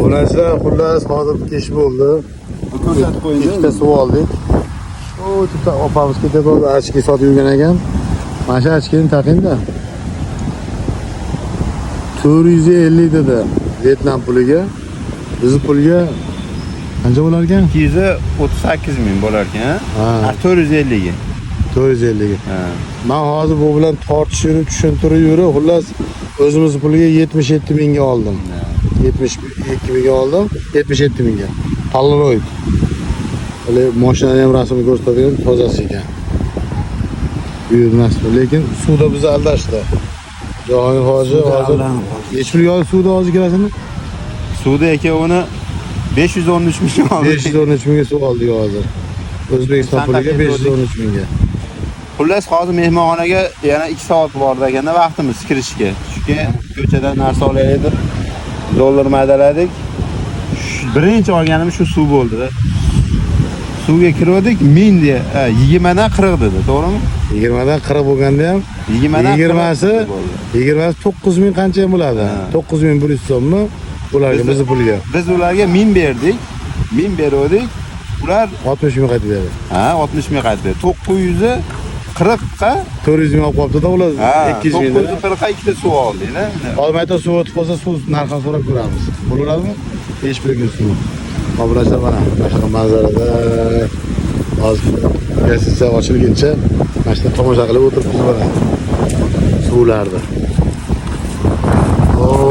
Obunachilar, xullas hozir kech bo'ldi. Ko'rsatib qo'ying. Ikkita suv oldik. U bitta opamiz ketadi, очки sotib yurgan ekan. Mana shu очки ni taqingda. 450 dedi Vyetnam puliga. Bizni pulga qancha bo'lar ekan? 238 ming bo'lar ekan. Ha. Ha, 450 ga. 450 ga. Ha. Man hozir bu bilan tortishib yurib, tushuntirib yurib, xullas o'zimiz puliga 77 mingga oldim. 72 mingga oldim, 77 mingga. Polaroid. Hali mashinani ham rasmini ko'rsatadigan tozasi ekan. Buyurmas, lekin suvda bizni aldashdi. Jahongir hoji hozir nechi pulga oldi suvda hozir ikkalasini? Suvda ikkovini 513 ming oldik. 513 mingga suv oldik hozir. O'zbekiston puliga 513 mingga. Xullas hozir mehmonxonaga yana 2 soat bor deganda vaqtimiz kirishga. Chunki ko'chadan narsa olaylik deb dollar maydaladik. Birinchi olganimiz shu suv bo'ldi. Suvga kirdik, 1000 deya, 20 dan 40 dedi, to'g'rimi? 20 dan 40 bo'lganda ham 20 dan 20si 40 bo'ldi. 20si 9 ming qancha ham bo'ladi? Ha. 9100 so'mmi? Ularga bizni pulga Biz ularga 1000 berdik. 1000 berdik. Ular 60 ming qaytib berdi. ha 60 ming qaytib berdi. 940 qa 400 ming olib qolibdi-da ular ha 200 ming. 940 qa ikkita suv oldik. Hozir mayda suv o'tib qolsa suv narxini so'rab ko'ramiz. Bo'ladimi? Hech bir kun suv. Obunachilar mana shunaqa manzarada hozir gastiniца ochilguncha mana shu yerda tomosha qilib o'tiribmiz mana suvlarni.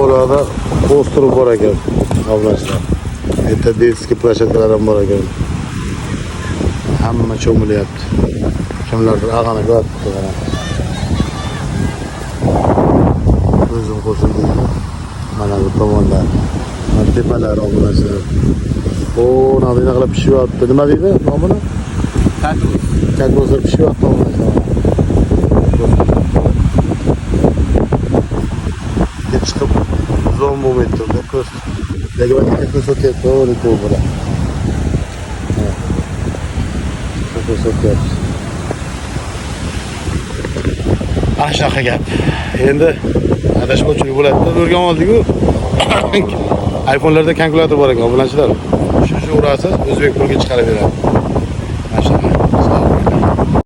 Ularda остров bor ekan obunachilar. Yerda детский площадка lar ham bor ekan. Hamma cho'milyapti. Kimlardir ag'ana ko'ryapti mana. O'zim qo'shildi. Mana bu tomonda. Mana tepalar obunachilar. O, nima qilib pishyapti. Nima deydi nomini? Kokos. Kokoslar pishyapti obunachilar. Yerga chiqib zom bo'lmaydi kokos. Lekin mana kokos sotyapti, o'li ko'p bular. Kokos sotyapti. Ah, shunaqa gap. Endi adashmovchilik bo'ladi-da, o'rganib oldik-ku. iPhone'larda kalkulyator bor ekan, obunachilar. Shu urasiz, o'zbek puliga chiqarib beradi. Mana shunaqa.